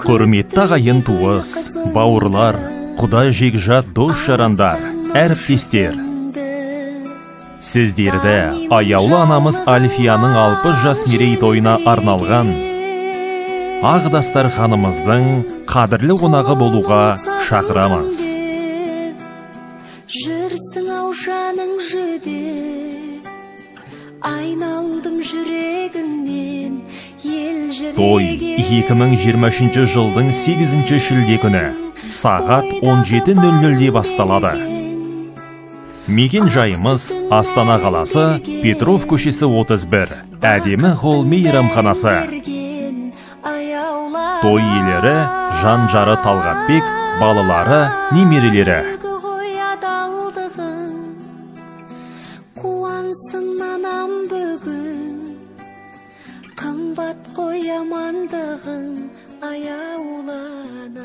Құрметті ағайын туыс, бауырлар, құда жекжат дос жарандар, әріптестер. Сіздерді аяулы анамыз Альфияның 60 жас мерейтойына арналған ақ дастарханымыздың қадірлі қонағы болуға шақырамыз. Жүрсің ау жаның жүдеп, айналдым жүрегіңнен, елжіреген. Той 2023 жылдың 8 шілде күні сағат 17:00-де басталады. Мекен жайымыз Астана қаласы, Петров көшесі 31, Әдемі Холл мейрамханасы. Той иелері жан жары Талғатбек, балалары, немерелері. Қуансын анам бүгін, қымбат қой амандығың, аяулы.